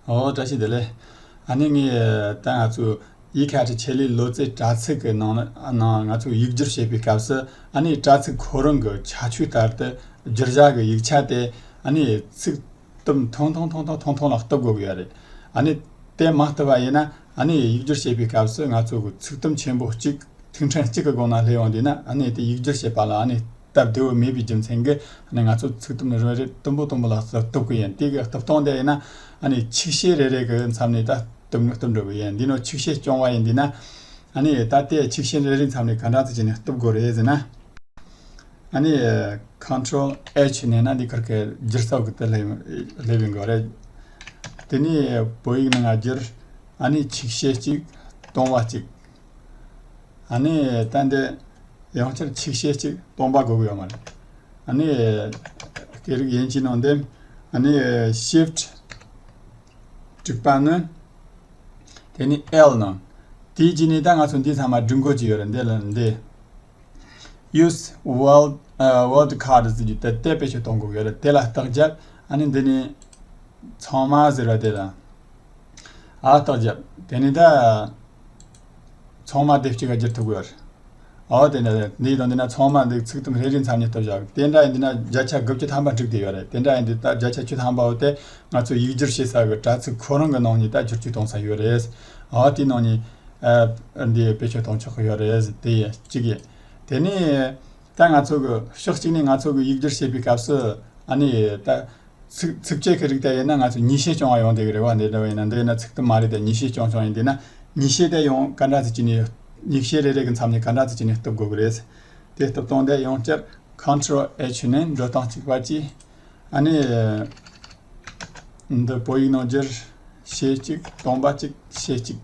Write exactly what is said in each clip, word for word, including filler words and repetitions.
ཨོ་བཀྲ་ཤིས་བདེ་ལེགས། ཨ་ནི་ངས་ད་ང་ཚོའི་ཡིག་ཁ་ཁྲི་ཆེད་ལས་ལོ་ཙཱའི་དྲ་ཚིགས་ཀྱི་ནང་ནང་ང་ཚོས་ཡིག་སྒྱུར་བྱེད་པའི་སྐབས་སུ། ཨ་ནི་དྲ་ཚིགས་ཁོ་རང་གི་ཁྱད་ཆོས་ལྟར་དུ་བསྒྱུར་བྱ་གི་ཡིག་ཆ་དེ། ཨ་ནི་ཚིག་དུམ་ཐུང་ཐུང་ཐུང་ཐུང་ཐུང་ཐུང་ལ་གཏུབ་དགོས་ཀྱི་ཡོད་རེད། ཨ་ནི་དེ་མ་གཏུབ་པ་ཡིན་ན། ཨ་ནི་ཡིག་སྒྱུར་བྱེད་པའི་སྐབས་སུ་ང་ཚོ་གི་ཚིག་དུམ་ཆེན་པོ་གཅིག་ཐིག་ཕྲེང་གཅིག་གི་སྒང་ན་སླེབས་ཡོང་དུས་ན། ཨ་ནི་དེ་ཡིག་སྒྱུར་བྱེད་པ་ལ་ཨ་ནི་སྟབས་བདེ་བོ་མེད་པའི་རྒྱུ་མཚན་གྱིས། ཨ་ནི་ང་ཚོ་ཚིག་དུམ་རེ་རེ་དུམ་བུ་དུམ་བུ་ལ་གཏུབ་དགོས་ཡིན། དེ་གི་གཏུབ་སྟངས་དེ་ཡིན་ན། ཨ་ནི་ཆིག་ཤད་རེ་རེ་གི་མཚམས་ནས་ད་གཏུབ་ནས་གཏུབ་འགྲོ་གི་ཡིན། འདི་ནོ་ཆིག་ཤད་རྐྱང་བ་ཡིན་དུས་ན། ཨ་ནི་ད་དེ་ཆིག་ཤད་རེ་རེའི་མཚམས་ནས་ག་འདྲ་ཚོད་བྱས་ནས་གཏུབ་དགོས་རེད་ཟེར་ན། ཨ་ནི་Control H ནས་ན་འདི་ཁར་གི་སྒྱུར་ས་གི་དེ་སླེབས་སླེབས་ཡོང་གི་རེད། དེ་ནས་བོད་ཡིག་ནང་ང་བསྒྱུར། ཨ་ནི་ཆིག་ཤད་གཅིག་སྟོང་པ་གཅིག་ཨ་ནི་ད་འདི་ཡང་བསྐྱར་ཆིག་ཤད་གཅིག་སྟོང་པ་དགོས་ཀྱི་ཡོད་མ་རེད། ཨ་ནི་སྐད་རིགས་དབྱིན་ཇིའི་ནང་འདེམས། ཨ་ནི་Shift དྲུག་པ་ནི། དེ་ནི་L ནང་། དེའི་རྗེས་ནས་ད་ང་ཚོ་འདི་ཚང་མ་སྒྲིག་འགོད་ཀྱི་ཡོད་རེད། འདི་ལ་འདི། Use wild, uh, wildcard ཟེར་རྒྱུ་དེ་དེ་བེད་སྤྱོད་གཏོང་དགོས་ཀྱི་ཡོད་རེད། དེ་ལ་རྟགས་རྒྱབ། ཨ་ནི་འདི་ནི་ཚང་མ་ཟེར་བ་དེ་ལ་ཨ་རྟགས་རྒྱབ། དེ་ནི་ད་ཚང་མ་དེ་གཅིག་ག་བསྒྱུར་ཐུབ་ཀྱི་ཡོད་རེད། ཨོ་དེ་འདྲ་རེད། འདི་དང་འདི་ན་ཚང་མ་འདི་ཚིག་དུམ་རེ་རེའི་མཚམས་ནས་གཏུབ་བཞག་དེ་འདྲ་ཡིན་དུས་ན་བརྒྱ་ཆ་དགུ་བཅུ་ཐམ་པ་འགྲིག་བསྡད་ཡོད་རེད། དེ་འདྲ་ཡིན་དུས་ད་བརྒྱ་ཆ་བཅུ་ཐམ་པ་འོ་དེ་ང་ཚོ་ཡིག་སྒྱུར་བྱེད་ས་གི་དྲ་ཚིགས་ཁོ་རང་གི་ནང་ནས་ད་བསྒྱུར་བཅོས་གཏོང་ས་ཡོད་རེད། ཨོ་དེའི་ནང་ནས་ཨ་འདི་བེད་སྤྱོད་གཏོང་ཆོག་གི་ཡོད་རེད། དེ་གཅིག་ཡིན། དེ་ནས་ད་ང་ཚོ་གི་ཕྱོགས་གཅིག་ནས་ང་ཚོ་གི་ཡིག་སྒྱུར་བྱེད་པའི་སྐབས་སུ། ཨ་ནི་ད་ཚིག་ཚིགས་བཅད་ཀྱི་རིགས་དེ་ཡིན་ན་ང་ཚོ་ཉིས་ཤད་རྐྱང་བ་ཡོང་བསྡད་ཀྱི་རེད་བ། འདི་འདྲ་བ་ཡིན་ན། འདི་ཡིན་ན་ཚིག་དུམ་མ་རེད་དེ། ཉིས་ཤད་རྐྱང་རྐྱང་ཡིན་དུས་ན་ཉིས་ཤད་དེ་ཡང་ག་འདྲ་ཚོད་བྱས་ནས། ཉིས་ཤད་རེ་རེ་གི་མཚམས་ནས་ག་འདྲ་ཚོད་བྱས་ནས་གཏུབ་དགོས་ཀྱི་རེད། དེ་གཏུབ་སྟངས་དེ་ཡང་བསྐྱར་Control H ནས་འགྲོ་སྟངས་གཅིག་པ་གཅིག་ཨ་ནི་འདི་བོད་ཡིག་ནང་བསྒྱུར། ཤད་གཅིག་སྟོང་པ་གཅིག་ཤད་གཅིག་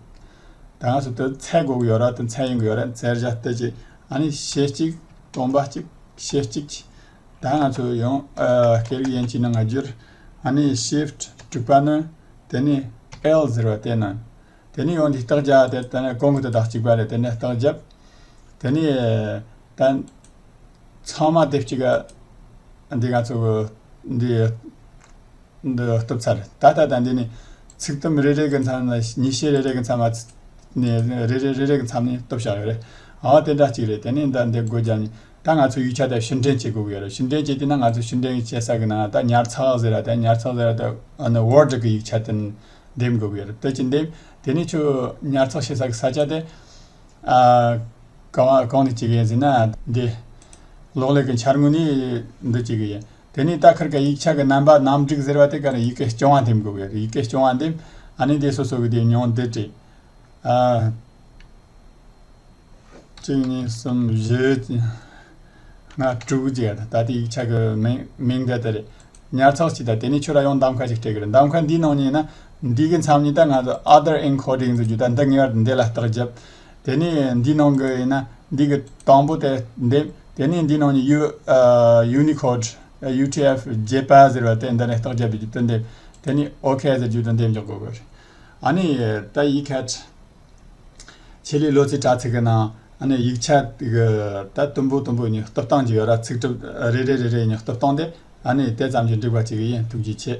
ད་ང་ཚོ་དེ་འཚོལ་དགོས་ཀྱི་ཡོད་ར། དེ་འཚོལ་ཡོང་གི་ཡོད་ར། འཚོལ་བྱ་དེ་གཅིག་ཨ་ནི་ཤད་གཅིག་སྟོང་པ་གཅིག་ཤད་གཅིག་ད་ང་ཚོ་ཡང་ཨ་སྐད་རིགས་དབྱིན་ཇིའི་ནང་ང་བསྒྱུར། ཨ་ནི་Shift དྲུག་པ་ནི། དེ་ནི་L ཟེར་བ་དེ་ནི། དེ་ནི་ཡང་འདི་རྟགས་རྒྱབ་དེ། དེ་ནི་གོང་གི་དེ་དང་གཅིག་པ་རེད། དེ་ནི་རྟགས་རྒྱབ། དེ་ནི་ད་ཚང་མ་དེ་གཅིག་ག་འདི་ང་ཚོ་འདི་འདི་གཏུབ་ཚར། ད་ལྟ་ད་འདི་ནི་ཚིག་དུམ་རེ་རེ་གི་མཚམས་ལ། ཉིས་ཤད་རེ་རེ་གི་མཚམས་ལ་ནས་རེ་རེ་རེ་རེ་གི་མཚམས་ནས་གཏུབ་བཞག་ཡོད་རེད། ཨ་དེ་འདྲ་གཅིག་རེད། དེ་ནི་ད་འདི་སྒོ་རྒྱབ་ནས་ད་ང་ཚོ་ཡིག་ཆ་དེ་ཕྱིར་འདྲེན་བྱེད་དགོས་ཀྱི་ཡོད་རེད། ཕྱིར་འདྲེན་བྱེད་དུས་ན་ང་ཚོ་ཕྱིར་འདྲེན་བྱེད་ས་གི་ནང་ད་ཉར་ཚགས་ཟེར་ར། ད་ཉར་ཚགས་ཟེར་ར་ད་ཨ་ནི་Word གི་ཡིག་ཆ་དེ་འདེམས་དགོས་ཀྱི་ཡོད་རེད། དེ་ཅི་འདེམས། དེ་ནས་ཁྱོད་ཉར་ཚགས་བྱེད་ས་གི་ས་ཆ་དེ་ཨ་གང་གང་ནས་བྱེད་ཀྱི་ཡིན་ཟེར་ན། འདི་གློག་ཀླད་ཀྱི་འཆར་ངོས་ནས་འདི་བྱེད་ཀྱི་ཡིན། དེ་ནས་ད་ཁིར་ག་ཡིག་ཆ་གི་རྣམ་པ་རྣམ་སྒྲིག་ཟེར་བ་དེ་ག་ནས་ཡི་གེ་རྐྱང་བ་འདེམས་དགོས་ཀྱི་ཡོད་རེད། ཡི་གེ་རྐྱང་བ་འདེམས། ཨ་ནི་དེ་སོ་སོ་གི་དེ་མྱིང་འདི་བྲིས། ཨ། གཅིག་གཉིས་གསུམ་བཞི། ལྔ་དྲུག་ཅིག་ད་ལྟའི་ཡིག་ཆ་གི་མིང་མིང་འདི་ལྟ་རེད། ཉར་ཚགས་ཅིག་ད་དེ་ནས་ཁྱོད་ར་ཡང་གདམ་ཁ་ཅིག་སྤྲད་གི་རེད། གདམ་ཁ་འདིའི་ནང་ནས་ན་འདི་གི་མཚམས་ནས་ད་ང་ཚོ་Other Encoding ཟེར་རྒྱུ་ད་འདི་ངེས་པར་དུ་འདི་ལ་རྟགས་རྒྱབ། དེ་ནས་འདིའི་ནང་གི་ཡིན་ན་འདི་གི་དང་པོ་དེ་འདེམས། དེ་ནས་འདིའི་ནང་ནས་U- ཨ། Unicode UTF-J peg ཟེར་བ་དེ་འདི་ནས་རྟགས་རྒྱབ་པའི་རྒྱུ་དེ་འདེམས། དེ་ནས་OK ཟེར་རྒྱུ་དེ་འདེམས་རྒྱག་དགོས་གི་རེད། ཨ་ནི་ད་ཡིག་ཁ་ཆེད་ལས་ལོ་ཙཱའི་དྲ་ཚིགས་ཀྱི་ནང་ཨ་ནི་ཡིག་ཆ་གི་ད་དུམ་བུ་དུམ་བུ་ནས་གཏུབ་སྟངས་ཀྱི་ཡོད་ར། ཚིག་གྲུབ་རེ་རེ་རེ་རེ་ནས་གཏུབ་སྟངས་དེ་ཨ་ནི་དེ་ཙམ་གྱིས་འགྲིག་པ་ཅིག་ཡིན། ཐུགས་རྗེ་ཆེ།